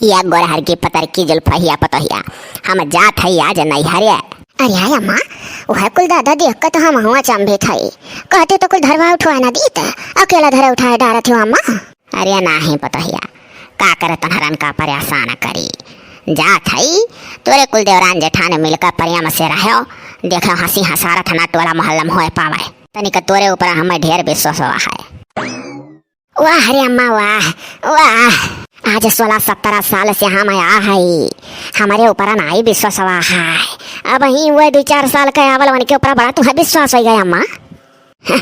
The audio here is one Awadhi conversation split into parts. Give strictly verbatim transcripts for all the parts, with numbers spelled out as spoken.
या गोरहर की पतर की जुल्फहिया पतोहिया, हम जात हई आज नैहरे। अरे हाय अम्मा, वह कुल दादा देख के तो हम हुआ अचंभित हई। कहते तो कुल धरवा उठवा ना दीत, अकेला धरे उठाए डारत हो अम्मा। अरे नाही पतोहिया, का करे तोहरन का परेशान करी। जात हई, तोरे कुल देवरान जेठान मिलकर प्रेम से रहो। देखो हंसी हंसारत ना टोला मोहल्ला में होए पावे। तनिक तोरे ऊपर हमें ढेर विश्वास हुआ है। वाह रे अम्मा वाह, वाह। आज सोलह सत्रह साल से हम आया है, हमारे ऊपर नाई विश्वास हुआ है। अब ही वो दो चार साल के आवल उनके ऊपर बड़ा तुम्हें विश्वास हो गया अम्मा। हं,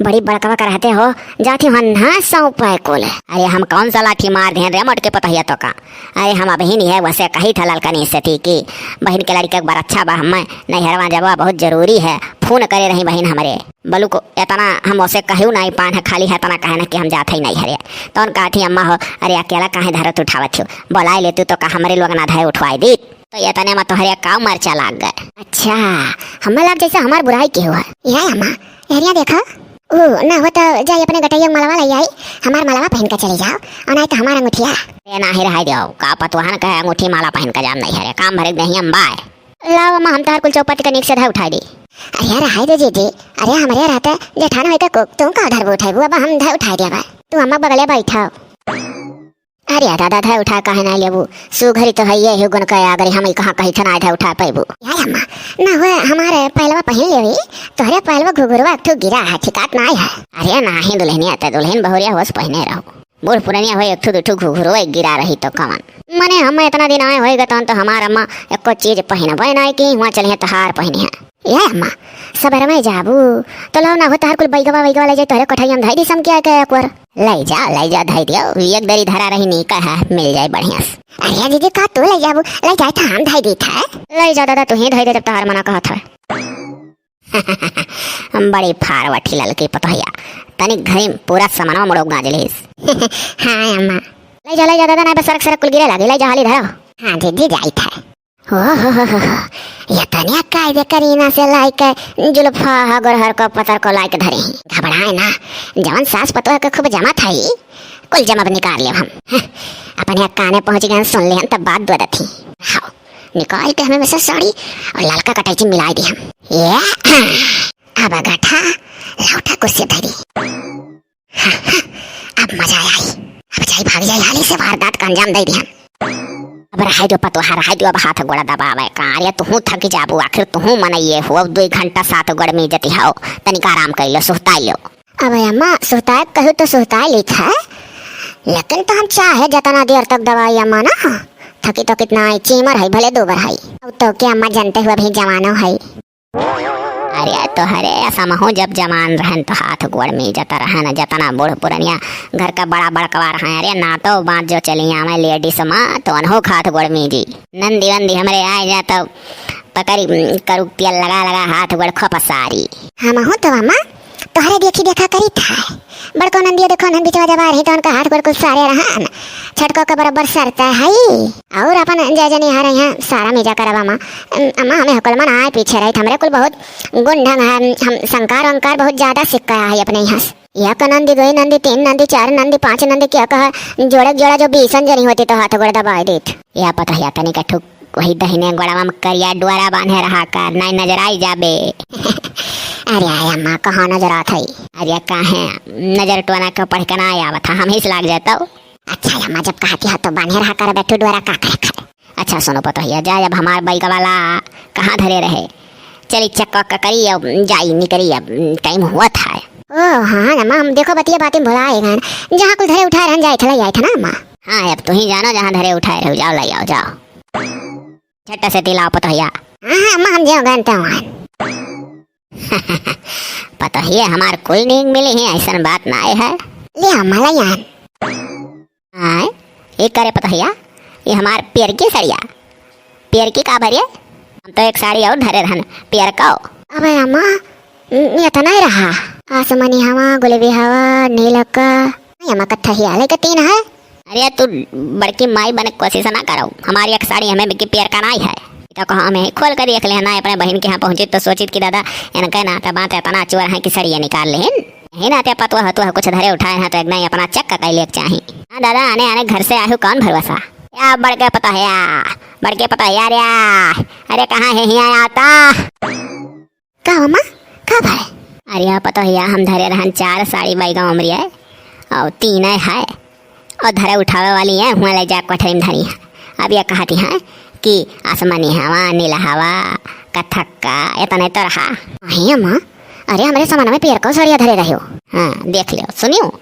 बड़ी बड़कवा करहते हो, जाती हन हाँ सौंप है कुल। अरे हम कौन सा लाठी मार दें रे मोटके पतोहिया तो का। अरे हम अबहिन है वसे कही था ललकनी से थी कि बहिन के लड़के एक बार अच्छा बा, हमें नैहरवा जबा बहुत जरूरी है, फोन करे रही बहिन हमरे। बलुक एतना हम ओसे कहू नाई पान है, खाली है एतना कहे ना कि हम जात ही नैहरे। तौन कहत ही अम्मा हो, अरे अकेला काहे धरत उठावत हो, बोलाए लेतू तो का हमरे लोग ना धए उठवाए दी। तो एतने में तोहरे काव मरचा लाग गए। अच्छा, हमें लाग जैसे हमार बुराई के हुआ। ये अम्मा, एहरिया देखा। ओ, ना हो तो जाई अपने गटैया के मलवा ले आई, हमार मलवा पहन के चली जाओ, और नहीं तो हमार अंगूठिया। ए नाही रहाई दियो, का पतोहन कहे अंगूठी माला पहन के जाम नैहरे, काम भरे नहीं हम बाय। लाओ अम्मा, हम तोहार कुल चौपत्ती के नीक से धए उठाई दी। अरे रहाई दे जीजी, अरे हमरे रहते जेठान होई के को-, तू का धरबू उठाइबू, अब हम धए उठाई देबा। तू अम्मा बगले बैठा। अरे दादा, धए उठा काहे ना लेबू? सुघरी तो है ये ही गुण के अगर हम ही कहाँ कहीं थना धए उठा पैबू। या अम्मा, ना हो हमारे पहलवा पहन लेवी, तोहरे पहलवा घुघुरवा एक ठो गिरा है, ठिकात ना है। अरे नाही दुल्हनिया, ते दुल्हन बहुरिया होस पहने रहो। बूढ़ पुरनिया होए, एक ठो दू ठो घुघुरवा गिरा रही तो कवन। मने हम इतना दिन आए होए गए तौन तो हमार अम्मा एको चीज पहनबे नाई की, हुआ चलिए तहार पहनी है। ए अम्मा, सबेरे में जाबू, तो लाओ ना हो तहार कुल बैगवा वैगवा ले जाए, तोहरे कोठरिया में धई दी समकिया के एक बार। ले जा, ले जा, धई दियो, एक दरी धरा रही नीका है, मिल जाए बढ़िया से। अरे जीजी, का तू ले जाबू? ले जाए तो हम धई दी था। ले जा दादा, तू ही धई दे जब तहार मना कहत है। बड़ी फारवठी ललकी पतोहिया, तनिक घरी पूरा समनवा मुड़ो गाज लेस। हाँ अम्मा। ले जा, ले जा दादा, ना बस सरक सरक कुल गिरे लागे, ले जा हाली धरो। हाँ जीजी, जाई था। ओ हो हो हो हो, ये तनिया कायदे करीना से लाइके जुल्फा हा गोरहर को पतर को लाइके धरे ही। घबराए ना, जवन सास पतोह के खूब जमा था ही, कुल जमा निकाल लेब हम। हं, अपने काने पहुँच गए, सुन लेहन तब बात दो दथी। हाओ, निकाल के हमें में से साड़ी और ललका कटैची मिलाई दी हम। ये, अब गठा, लौटा कुर्सी धरी। अब मजा आई। अब जाई भाग जाई, हाली से वारदात का अंजाम दे दिहन। अब रहाई दियो पतोहा, रहाई दियो, अब हाथ गोड़ा दबावे का। अरे तुहू थक जाबू, आखिर तुहू मनइये हो, अब दुई घंटा साथ गोड़ में जति हो, तनिक आराम कर लो, सुहताई लो। अब अम्मा सुहताए कहू तो सुहताए ली था, लेकिन तो हम चाहे जतना देर तक दबाई अम्मा ना, थकी तो कितना आई, चीमर है भले दो बार है। अब तो क्या अम्मा जानते हुए भी जवानो है। अरे तोहरे असमहू जब जवान रहन तो हाथ गोड़ में जता रहन, जतना बूढ़ पुरनिया घर का बड़ा बड़कवा रहन। अरे ना तो बाँच जो चली आवे लेडीज मा तो अनहो हाथ गोड़ में जी। नंदी वंदी हमरे आए जा तो पकड़ी, उम, करू तेल लगा लगा हाथ गोड़ खपसारी। हमहू तो अम्मा तोहरे देखी देखा करी था। बड़को नंदिया देखो नंदी चवा जबा रही तो उनका हाथ गोड़ कुल सारे रहन। छटको के बराबर सरता है। और अपन जय जनी हरे हैं, सारा मीजा करब अम्मा। अम, अम्मा, हमें हकल मन आए पीछे रही, हमरे कुल बहुत गुण ढंग है, हम संकार वंकार बहुत ज्यादा सीख के आए अपने यहाँ से। एक नंदी, दो नंदी, तीन नंदी, चार नंदी, पाँच नंदी, क्या कहा, जोड़े जोड़ा जो बीसन जनी होती तो हाथ गोड़ दबाए देत। या पता है, तनी का ठुक वही दहिने गोड़वा में करिया डोरा बांधे रहा कर, नहीं नजर आई जाबे। अरे आय अम्मा, कहाँ नजर आत है? अरे काहे नजर टोना के पढ़ के ना आवत है, हम ही से लाग जाता। अच्छा अम्मा, जब कहती है तो बांधे रहा कर, बैठू डोरा का करे खाए। अच्छा सुनो पतोहिया, जा अब हमार बैग वाला कहाँ धरे रहे, चली चेक वक करी, अब जाई निकरी, अब टाइम हुआ था। ओ हाँ अम्मा, हम देखो बतिया बातें भुलाए गए, जहाँ कुल धरे उठाए रहन जाए था, ले आए था ना अम्मा। हाँ, अब तू ही जानो जहाँ धरे उठाए रहो, जाओ ले आओ, जाओ। झट से तिलाओ पतोहिया। हाँ हाँ अम्मा, हम जाओ गए तो वहाँ। पतोहिया हमार कोई नहीं मिली है, ऐसन बात ना है। ले अम्मा, ले आन। आय, ये करे पतोहिया, ये हमार पियर की सड़िया, पियर की का भरिए? हम तो एक साड़ी और धरे रहन, पियर का। अबे अम्मा, न-, इतना ही रहा। आसमानी हवा, गुलाबी हवा, नीला का। नहीं अम्मा, कत्था ही आले का तीन है। अरे तू बड़की माई बने कोशिश ना करो, हमारी एक साड़ी हमें बिकी पियर का नहीं है। तो कहा हमें खोल कर देख लेना, अपने बहन के यहाँ पहुँची तो सोचित कि दादा इनके नाते बात इतना चुअर है कि सड़िया निकाल लेन। यही नाते पतवा हतुआ कुछ धरे उठाए हैं तो एक नहीं अपना चेक का कैले के चाही। हाँ दादा, आने आने घर से आहू कौन भरोसा। या बड़के पतोहिया, बड़के पतोहिया रे, अरे कहाँ है हियाँ आवता? का हो माँ, का भय? अरे या पतोहिया, हम धरे रहन चार साड़ी बैगवा हमरी है, और तीन है, और धरे उठावे वाली है, हुआँ ले जा कोठरी में धरी है। अब ये कहती हैं कि आसमानी हवा, नीला हवा, कथक का, इतने तो रहा। अहे अम्मा, अरे हमरे सामान में पियरको सड़िया धरे रहियो। हाँ, देख लियो, सुनियो।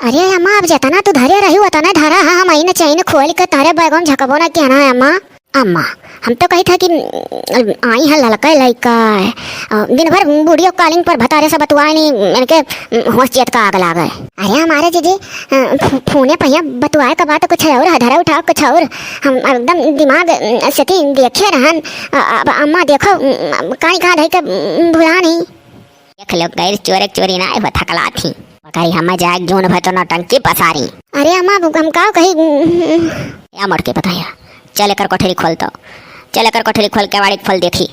अरे अम्मा, अब जतना तू धरे रही, उतने धरा हा, हम आइन चैन खोल के तारे बैगों में झकबो ना किया ना अम्मा। अम्मा, हम तो कही था कि, अम, आई है ललका लइका है। अ, दिन भर वीडियो कॉलिंग पर भतारे से बतुआए नहीं, इनके, अम, होश चेत का आग लागे। अरे हमारे जीजी, अ, फो-, फोने पहिया बतुआए का बात कुछ और है, धरा उठाओ कुछ और। हम एकदम दिमाग, अम, सेटिंग देखे रहन। अ, अब अम्मा देखो, अम, काई कहाँ धई के, अम, भुला नहीं। देख लो, गैर चोरे चोरी ना हो, थकला थी। पकड़ी हम जाए जून भर तो नौटंकी पसारी। अरे अम्मा, अब हम का कही? या मोटकी पतोहिया, चल एकर कोठरी खोल तो, चल एकर कोठरी खोल, केवाड़ी खोल, देखी,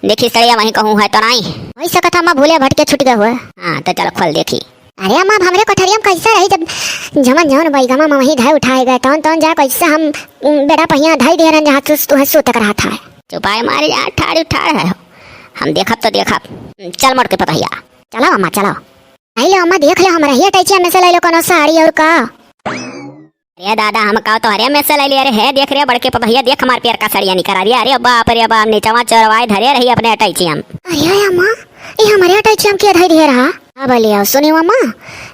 देखी सड़िया वहीं कहूँ है तो नहीं। वही सकत अम्मा, भूले भटके छूट गए हुए। हाँ, तो चलो खोल देखी। अरे अम्मा, अब हमरे कोठरिया में कैसे रही, जब जमन जमन बैगमा में वहीं धर उठाए गए, तौन तौन जा कैसे हम, उम, बेड़ा पहिया धई दे रहन, जहाँ तू, तू सूत कर रहा था। चुपाई मारी जा, ठाड़ उठाड़ है हो, हम देखब तो देखब। चल मोटकी पतोहिया। चलो अम्मा, चलो। आई लो अम्मा, देख लो, हमरा ही अटैचिया में से ले लो कोनो साड़ी और का। अरे दादा, हम का तोहरे में से ले लिए रे, है देख रे बड़के पतोहिया, देख हमार पियरका सड़िया निकरा दिया। अरे बाप रे बाप, नीचवा चोरवाए धरे रही अपने अटैचिया में। अरे अम्मा, ये हमरे अटैचिया में के धई दिए रहा? अब ले आओ, सुनी अम्मा,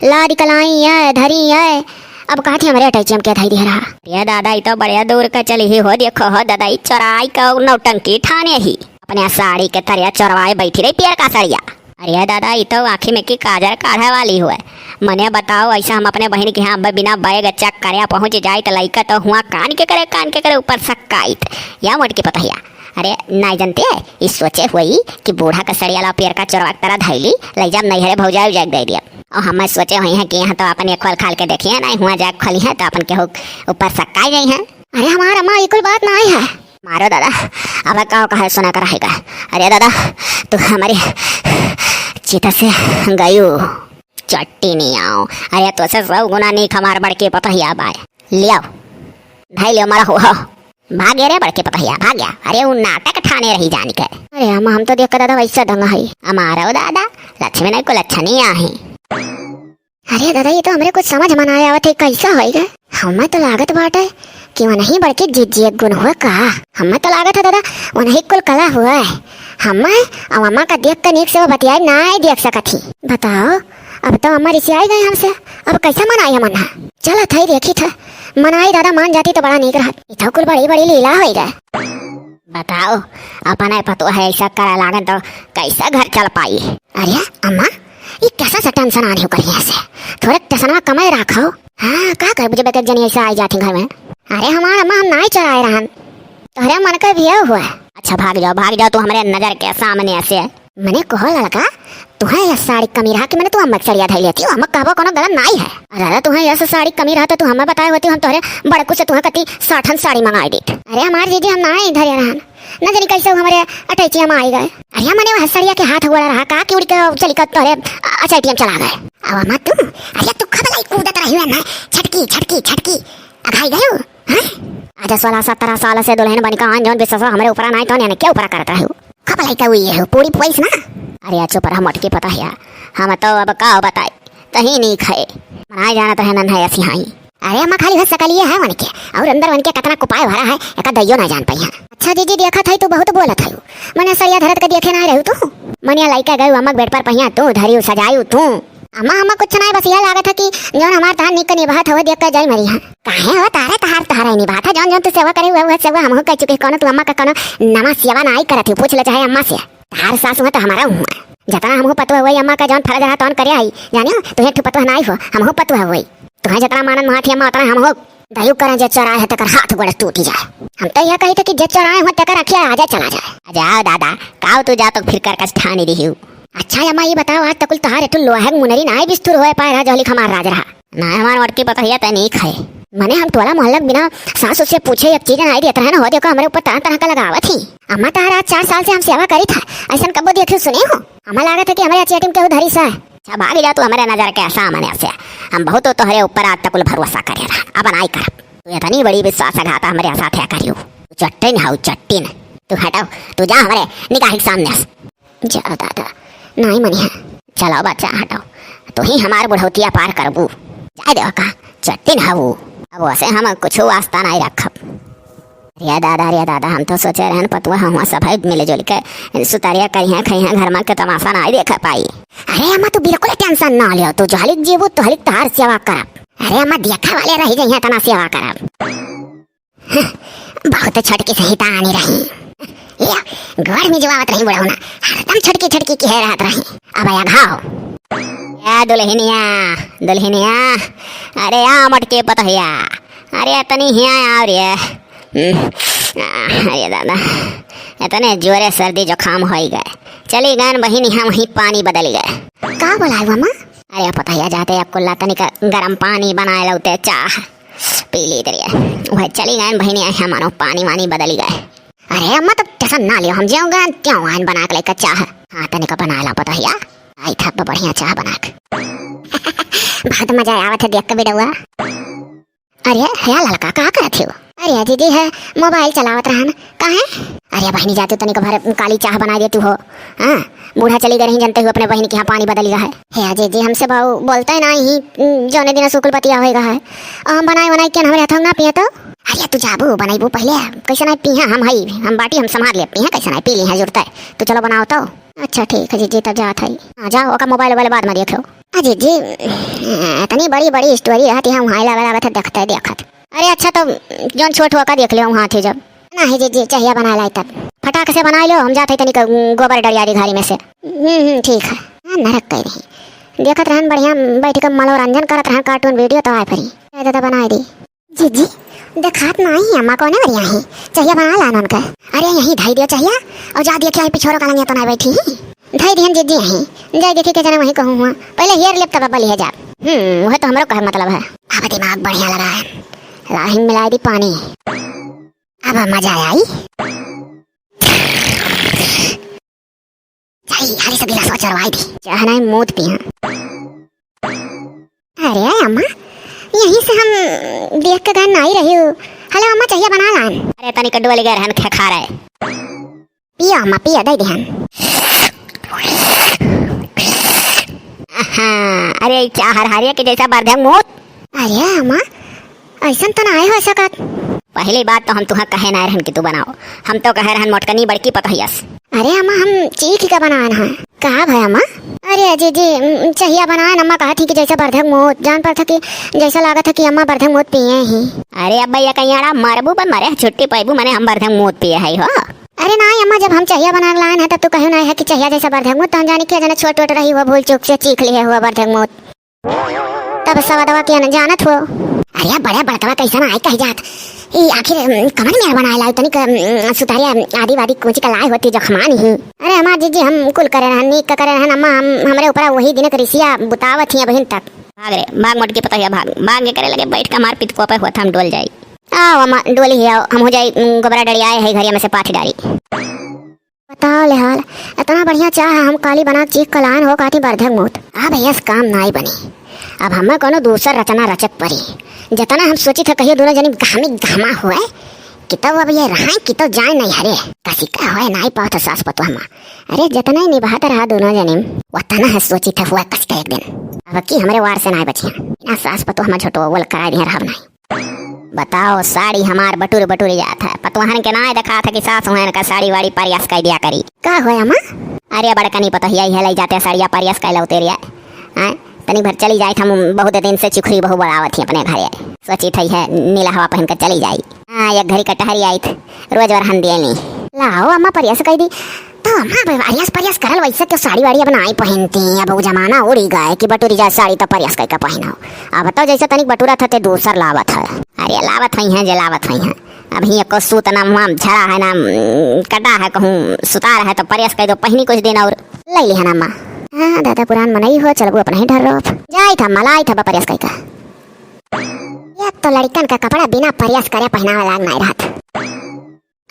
लादी कलाई है, धरी है, अब कहती हमरे अटैचिया में के धई दिए रहा? ये दादा, ई तो बड़े दूर के चली ही हो, देखो हो दादा, ई चोराई का नौटंकी ठाने ही, अपने साड़ी के तरिया चोरवाए बैठी रही पियरका सड़िया। अरे दादा, ई तो आँखी में की काजर काढ़े वाली हुए। मने बताओ, ऐसा हम अपने बहिन के यहाँ ब-, बिना बैग चेक करे पहुँच जाए तो लइका तो हुआ कान के करे, कान के करे ऊपर सक्काइत। या मोटकी पतोहिया, अरे नाई जानते, ई सोचे हुई कि बूढ़ा के सड़िया ला पियरका चोरवा के तरह धैली, लई जाब नैहरे भौजाई उजाई के दे दिया। और हम सोचे हुई हैं कि यहाँ तो अपन ये खोल खाल के देखिए ना, हुआ जाके खोली है तो अपन केहू ऊपर सक्काई गई हैं। अरे हमार अम्मा, ई कुल बात नाई है। मारो दादा, अब का कहे सुना कर रहेगा। अरे दादा, तू हमारे चिता से गयू। चट्टी नहीं आओ। अरे तो से सौ गुना नहीं खमार बड़के पतोहिया बाय। लियाओ, भाई लियो मारा हो। भाग गया रे बड़के पतोहिया, भाग गया। अरे वो नाटक ठाने रही जान के। अरे अम्मा, हम तो देख के दादा वैसा दंगा है। हमारो दादा, लक्ष्मी नहीं को लच्छा नहीं आहे। अरे दादा, ये तो हमरे कुछ समझ में ना आवत है, कैसा होई गे? हमें तो लागत बाटे कि वनही बड़के जिज्जी एक गुण हुआ का। हमें तो लागत है दादा, वनही कुल कला हुआ है। हमें अब अम्मा का देख के नीक से वो बतियाई ना ही देख सकत ही। बताओ, अब तो अम्मा रिसियाई गई हमसे, अब कैसे मनाई हमन है? चलत है देखी था, मनाई दादा, मान जाती तो बड़ा नीक रहत। ई तो कुल बड़ी बड़ी लीला होई गे। बताओ, अपने पतोह है ऐसा करे लागन तो कैसे घर चल पाई? अरे अम्मा, ई कैसा सा टेंशन आने ओकर हियाँ से? थोड़े टेंशनवा कमे राखो। हाँ, का करबू जब एक एक जनी ऐसे आई जाती घर में? अरे हमार अम्मा, हम नाई चोराए रहन, तोहरे मन के भी हुआ। अच्छा भाग जाओ, भाग जाओ, तू हमरे नजर के सामने से। मने कहो लड़का, तुहे यह साड़ी कमी रहा कि मने तू अम्मा के सड़िया धई लेती हो, अम्मा कहबो कोनो गलत नाई है। अरे तुहे यह साड़ी कमी रहा तो तू हमें बताए होती, हम तोहरे बड़कू से तुहे कती साठन साड़ी मंगाई देत। अरे हमार जीजी, हम नाई धरे रहन, न जानी कैसे वो हमरे अटैचिया में आई गए। अरे मने वह सड़िया के हाथ गोड़ा रहा का कि उड़ के चली का तोरे अ-, अचैटिया में चला गए। अब अम्मा तू, अरे तू खबलाई कूदत रही है ना, छटकी, छटकी, छटकी, अघाई गयो, हैं? आज सोलह सत्रह साल से दुल्हन बन के आन जौन विश्वास हमरे ऊपर नाई तो ने के ऊपर करत रहे हो। खबलाई का हुई है हो, पूरी पैस ना। अरे चुप रह मोटकी पतोहिया, हम तो अब का बताई, तही नहीं खाए। मनाए जानत रहे नन्हा ऐसी हाई। अरे अम्मा, खाली हो सकलिए है वनके, और अंदर वनके कितना कुपाय भरा है, एका दइयो ना जान पाई है। अच्छा जीजी, देखत है तू बहुत बोलत है, मने सड़िया धरत के देखे ना रहू तू। मनिया लइका गयू अम्मा के बेड पर पहिया तू धरियो सजायू तू। अम्मा, अम्मा कुछ ना, बस यह लागत है कि जौन हमार तहार निक निभात हो देख के जाई मरी है। काहे हो तारे तहार तहार ही निभात है, जौन जौन तू सेवा करे हुए, हुए सेवा हमहू कर चुके, कोनो तू अम्मा का कोनो नमा सेवा ना आई करत ही, पूछ ले चाहे अम्मा से। तहार सास हुआ तो हमारा हुआ, जतना हमहू पतुआ हुई अम्मा का जौन फर्ज रहा तौन करे आई, जानियो तुहे ठू पतुआ ना आई हो, हमहू पतुआ हुई। तुहे जतना मानन महाथी अम्मा उतना हमहू दयू करें, जे चोराए है तकर हाथ गोड़ टूटी जाए। हम तो यह कही थे कि जे चोराए हो तकर अखिया आ जाए, चला जाए। जाओ दादा, काव तू जा तो फिर कर कस ठानी रही हूँ। अच्छा अम्मा, ये बताओ, आज तकुल तोहार एठू लोहे के मुनरी नाई बिस्तुर होए पाए रहा, जौली खमार राज रहा। ना हमार मोटकी पतोहिया तै नहीं खाए। मने हम टोला मोहल्ला के बिना सास से पूछे एक चीज नाई देत रहे ना, हो देखो हमरे ऊपर तरह तरह का लगावत ही। अम्मा तार आज चार साल से हम सेवा करी था, ऐसन कबो देखी सुनी हो? हमें लागत है कि हमरे अचेटी में केहू धरी सा। अच्छा भाग जा तू हमरे नजर के सामने से, हम बहुत तोहरे ऊपर आज तकुल भरोसा करे रहा, अब नाई करब। तू इतनी बड़ी विश्वासघात हमरे साथ है करियो। तू चट्टिन हऊ, चट्टिन। तू हटो, तू जा हमरे निगाह के सामने से। जा दादा, नाहीं मनिहा। चलो बच्चा, हटो। तू ही हमार बुढ़ौतिया पार करबू। जाए देवा का, चट्टिन हऊ। अब वसे हम कुछ वास्ता नाहीं रखब। अरे दादा, अरे दादा, हम तो सोचे रहन पतुआ हुआ सब है मिले जुल के सुतारिया करिहा, खइहा, घर में के तमाशा नाहीं देख पाई। अरे अम्मा, तू बिल्कुल tension ना लियो, तू जहलिक जीबू, तोहलिक तहार सेवा करब। अरे अम्मा, देखा वाले रह जइहा, तना सेवा करब। बहुत छोटकी सहिता आनी रही। ये गोड़ में जुआवत रही बुढ़ौना, हरदम छोटकी छोटकी किहे रहत रही। अब आया घाव। या दुल्हनिया, दुल्हनिया, अरे आ मोटकी पतोहिया, अरे तनी हिया आओ रे। हम्म, अरे दादा, इतने जोरे सर्दी जुकाम होई गए। चली गए बहिनी, हम वहीं पानी बदल गए। का बोलाए अम्मा? अरे पतोहिया जाते अब कुल्ला तनिक गरम पानी बनाए लौते, चाह पी ली तरिया। वह चली गए बहिनी, आई हमारो पानी वानी बदली गए। अरे अम्मा, तब tension ना लियो, हम जाऊंगा क्यों आइन बना के लेकर चाह। हाँ, तनिक बना ला पतोहिया, आई था बढ़िया चाह बना के। बहुत मजा आवत है देख के बिडौआ। अरे हे ललका, का करत हो? अरे जीजी है, mobile चलावत रहन। काहे? अरे बहिनी, जाते तनिक भर काली चाह बना देतू हो। हाँ, बूढ़ा चली गई रही, जनते हो अपने बहिन के यहाँ पानी बदली गया है। हे जीजी, हमसे भाऊ बोलते ना ही, जौने दिन सुकुल पतिया होएगा है। हम बनाए बनाए के हमरे हाथों ना पिए तो? अरे तू जाबू, बनाइबू पहले, कैसे नहीं पिए हम हई, हम बाटी हम संभाल ले, पिए कैसे नहीं पी ली है जुड़ता है। तू चलो बनाओ तो। अच्छा ठीक है जीजी, तब जात है। हाँ जाओ, ओका mobile वोबाइल बाद में देखो। आ जीजी, इतनी बड़ी बड़ी story रहती है, वहाँ लगा लगा था देखते देखत। अरे अच्छा, तो जौन छोट हुआ का देख लियो वहाँ थे जब। नहीं जीजी, चहिया बना लाई तब। फटाक से बना लो, हम जात है तनिक गोबर डलिया दी घारी में से। हम्म हम्म, ठीक है। हाँ, नरक कह रही। देखत रहन बढ़िया, बैठ के मनोरंजन करत रहन, cartoon video तो आए फिरी। ए दादा बनाए दी। जीजी, देखात नाही अम्मा कौने बरिया ही। चहिया बना लान उनका। अरे यहीं धई दियो चहिया, और जा दियो क्या है पिछोरो का लंगिया तो ना बैठी ही। धई दिहन जीजी यहीं। जाई देखी के जने वहीं कहूँ हुआ। पहले हेर लेब तब बलिहे जाब। हम्म, वह तो हमरो कहे मतलब है। अब दिमाग बढ़िया लगा है। लाही मिलाई दी पानी। अब मजा आई। जाई, हाली से गिलासवा चरवाई दी। चाह नहीं, मूत पिया। अरे अम्मा, यहीं से हम देख के गए नहीं रही हूँ। हेलो अम्मा, चहिया बना लान। अरे तनिक डोल गए रहन, खेखा रहे। पिया अम्मा, पिया, दे दिहन। आहा, अरे ई चाह हरहरिया के जैसा बरधे मूत। अरे अम्मा, ऐसन तो ना हो सकत। पहली बात तो हम तुहा कहे ना रहन कि तू बनाओ, हम तो कहे रहन मोटकनी बड़की पतोहियस। अरे अम्मा, हम चीख के बनान है। का भय अम्मा? अरे जीजी, उम, चहिया बनान, अम्मा कहा थी कि जैसे बरधक मूत, जान पड़ता कि जैसा लागत है कि अम्मा बरधक मूत पिए ही। अरे अब्बा, ये कहीं आड़ा मरबू बा, मरे छुट्टी पैबू, मने हम बरधक मूत पिए है हो। अरे ना अम्मा, जब हम चहिया बना के लान है तब तू कहो ना है कि चहिया जैसा बरधक मूत, तो हम जाने क्या जाने छोट वोट रही हुआ, भूल चूक से चीख लिए हुआ बरधक मूत। तब सवदवा के न जानत हो। अरे बड़े बड़कवा कैसन आए कह जात। ई आखिर, उम, कमन मेर बनाए लाए तनिक, उम, सुतारिया आदि वादी कुछ का लाए होती जखमान ही। अरे हमार जीजी, हम कुल करे रहन, नीक का करे रहन अम्मा, हम, हमरे ऊपर वही दिन के रिसिया बुतावत ही अबहिन तक। भाग रे, भाग मोटकी पतोहिया, भाग, भाग के करे लगे बैठ के हमार पितकुआ पे होत हम डोल जाई। आओ अम्मा, डोली ही आओ, हम हो जाई, उम, गोबरा डड़ियाए है घरिया में से पाथी डारी। बताओ ले हाल, इतना बढ़िया चाह हम काली बना के चीख के लान हो काटी बरधक मूत। अब यस काम नाई बनी, अब हमें कोनो दूसर रचना रचक परी। जितना हम सोची थे कहियो दोनों जनी घामी घामा हुए, कि तब अब ये रहाई कि तो जाए नहीं हरे। कसी का होए नाई पावत सास पतोह मा। अरे जितना ही निभात रहा दोनों जनी, वतना है सोची थे हुआ कस के एक दिन। अब की हमरे वार से नाई बचिया, बिना सास पतोह मा झोटो वोल कराए दिया रहब नाई। बताओ, साड़ी हमार बटुर बटुर जात है। पतोहन के नाय देखात है कि सास हुएन का साड़ी वाड़ी परियास कइ दिया करी। का होया अम्मा? अरे बड़कनी पतोहिया ही है, लई जाते साड़िया परियास कइ लौते रिया। हैं? तनी भर चली जाइत, हम बहुत दिन से चिखुरी बहू बड़ावत ही अपने घरे। सोची थई है नीला हवा पहन के चली जाई। हाँ, एक घड़ी का टहरी आइत, रोज वरहन दिए नी। लाओ अम्मा परियास कइ दी। तो अम्मा, अब आरियस परियस करल वैसे तो साड़ी वाड़ी अब नाई पहनती, अब वो जमाना उड़ी गए कि बटुरी जाए साड़ी तो परियस कई का पहनाओ। अब तो जैसे तनिक बटुरा था ते दूसर लावत है। अरे लावत है हैं जे लावत है हैं। अभी एको सूत ना मुआ झड़ा है ना, उम, कटा है कहूँ सुतार है तो परियस कई दो पहनी कुछ दिन और। ले लिहन अम्मा। हाँ दादा पुरान मनई हो, चलबू अपने ही डर रोप। जाई था मला आई था परियस कई का। ये तो लड़कन का कपड़ा बिना परियस करे पहनावे लाग नाई रहत।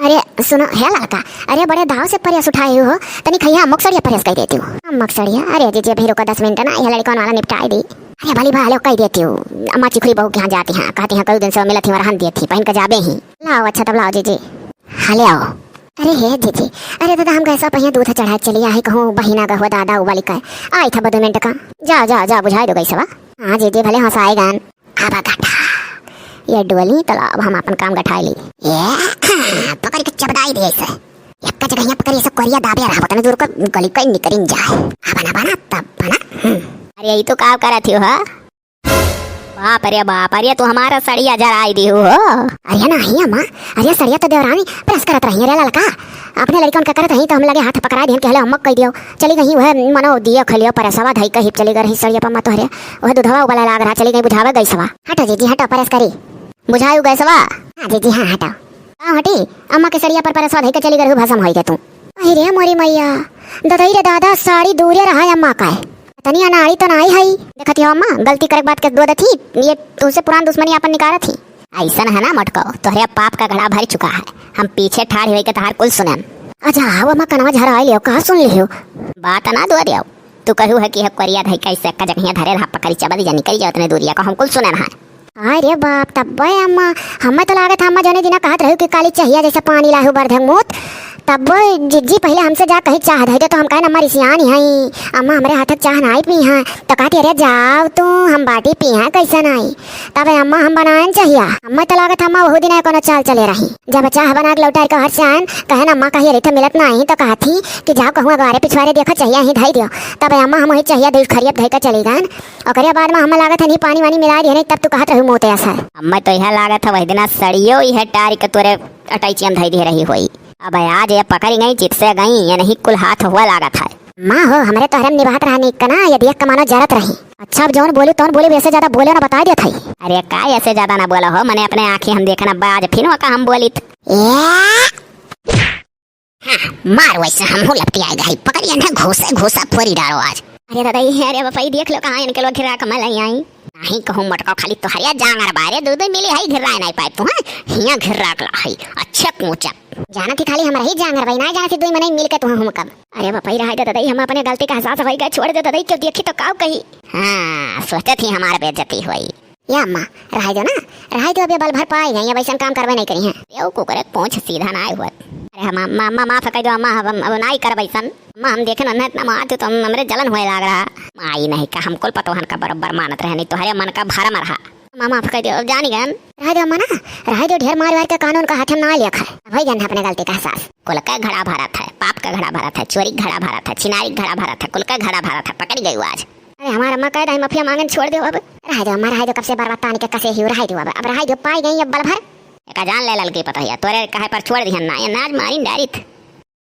अरे सुनो हे ललका, अरे बड़े दाव से परेस उठाए हो, तनी खइया अम्मक सड़िया परेस कइ देती हूँ। अम्मक सड़िया? अरे जीजी अभी रुको दस मिनट ना, यह लड़िकन वाला निपटाए दी। अरे भली भालो कइ देती हूँ, अम्मा चिखुरी बहू के यहाँ जाती हैं, कहती हैं कई दिन से मिलत ही वरहन दिए थी, पहिन के जाबे ही। लाओ अच्छा तब लाओ जीजी। हाँ ले आओ। अरे हे जीजी, अरे दादा हम गैसा पहिया दूध चढ़ाए चली आई, कहूँ बहिना गहुआ दादा उबाली का आई था बदो मिनट का। जा जा जा बुझाए दो गैसवा। हाँ जीजी भले हंसाए गान। अब गठा ये डोली तो लो, अब हम अपन काम गठाए ली। ये पकड़ के चबदाई दे इसे। एक जगह यहाँ पकड़ इसे कोरिया दाबे रहा, तने दूर को गली कहीं निकरिन जाए। अब बना बना तब बना। हम्म। अरे ये तो का करत हो हा? बाप रे बाप, अरे तू हमारा सड़िया जराई दी हो। अरे नाही अम्मा, अरे सड़िया तो देवरानी प्रेस करत रही रे ललका, अपने लड़िकन का करत रही तो हम लगे हाथ पकड़ा दिहन के हले अम्मक कइ दियो। चली गई वह मनो दियो खलियो परेसवा धई कही चली गई रही सड़िया पम्मा तोहरे, वह दूधवा उबले लाग रहा, चली गई बुझावे गैसवा। हटो जीजी हटो, परेस करी। बुझायु गैसवा? हाँ जीजी हाँ हटो। का हटी? अम्मा के सड़िया पर परेसवा धई के चली गई रहू भसम होई के तू। अरे मोरी मैया, ददई रे दादा, साड़ी दूरे रहा अम्मा का है। तनी अनाड़ी तो नाई हई। देखत हो अम्मा, गलती करे के बात के दो दथी, ये तुमसे पुरान दुश्मनी अपन निकारत ही। ऐसन है ना मटको, तोहरे पाप का घड़ा भर चुका है। हम पीछे ठाड़ होई के तहार कुल सुनम। अच्छा, आओ अम्मा, कनवा झरा लियो, का सुन लियो? बात ना दो दियो। तू कहू है कि है कोरिया धई कैसे का जगह धरे रहा, पकड़ी चबद जानी करी जाओ, उतने दूरिया को हम कुल सुनम है। अरे बाप, तब्बे अम्मा, हमें तो लागत है अम्मा जौने दिना कहत रहू कि काली चहिया जैसे पानी लाहू बरधक मूत, तब्बे जिज्जी पहले हमसे जा कही चाह धई दे तो हम कहे अम्मा रिसियानी हई, अम्मा हमरे हाथ के चाह नाई पी हैं, तो कहती अरे जाओ तू, हम बाटी पी हैं कैसे नाई। तब अम्मा हम बनाएन चहिया, हमें तो लागत अम्मा वहू दिन कोनो चाल चले रही, जब चाह बना के लौटा के घर से आएन, कहे अम्मा कही अरे तो मिलत नाई तो कहती कि जाओ कहूँ अगवारे पिछवारे देखो चहिया ही धई दियो। तब अम्मा हम वही चहिया दूध खरियत धई के चली गन। ओकरे बाद में हमें लागत है, नहीं पानी वानी मिला दिए, नहीं तब तू कहत रहू मोते असर। हमें तो यह लागत है, वही दिना सड़ियो ही है टारी के तोरे अटैचियन धई दे रही होई। अब आज ये पकड़ी गई, चित से गई, ये नहीं कुल हाथ हुआ लागत है। माँ हो, हमरे तोहरे में निभात रहा निक ना, यदि एक कमानो जरत रही। अच्छा, अब जौन बोली तौन बोली, वैसे ज्यादा बोले ना, बताई देत है। अरे का ऐसे ज्यादा ना बोला हो, मने अपने आँखी हम देखना, बाज फिर का हम बोलित। ए! हाँ, मार वैसे हमहू लपटियाए गई, पकड़िया ना घूसे घूसा फोरी डारो आज। अरे दादा, ये अरे बापा, ये देख लो कहाँ इनके लोग घिरा कमल आई आई। नहीं कहूँ मटका, खाली तोहरिया जांगर बारे दो दो मिली है, घिरा नहीं पाए तू, हाँ? हिया घिरा के ला है, अच्छे कोचा। जाना थी खाली हमरा ही जांगर भाई, ना जाना थी दो मने मिल के तू हम कब। अरे बापा, रहा दे दादा, हम अपने गलती का एहसास होई गए, छोड़ दे दादा, क्यों देखी तो काऊ कही। हाँ, सोचते थी हमारे बेइज्जती होई। या अम्मा, रहाई दो ना, रहाई दो, अब ये बल भर पाई गई, अब ऐसन काम करबे नहीं करी हैं। यो कुकरे पूछ सीधा ना आए हुए। अरे हम अम्मा, अम्मा माफ कर दो अम्मा, हम अब नहीं करब ऐसन। अम्मा हम देखे ना इतना मार तो हम, हमरे जलन हुए लाग रहा। माई नहीं का हम कुल पतोहन का बरोबर मानत रहे, नहीं तोहरे मन का भरम रहा। अम्मा माफ कर दो, अब जानी गन। रहाई दो अम्मा ना, रहाई दो, ढेर मार वार के कानून का हाथ में ना लिया खाए। अब होई गन अपने गलती का एहसास। कुल का घड़ा भरत है, पाप का घड़ा भरत है, चोरी का घड़ा भरत है, छिनारी का घड़ा भरत है, कुल का घड़ा भरत है, पकड़ गई आज। अरे हमार अम्मा कह दे, माफिया मांगन छोड़ दो अब। रह दो अम्मा, रह दो, कब से बरबाद तानी के कसे ही, रह दो अब, अब रह दो, पाई गई अब बल भर। एका जान ले ललकी पतोहिया, तोरे कहे पर छोड़ दिहन ना, ये नाज मारिन डारित।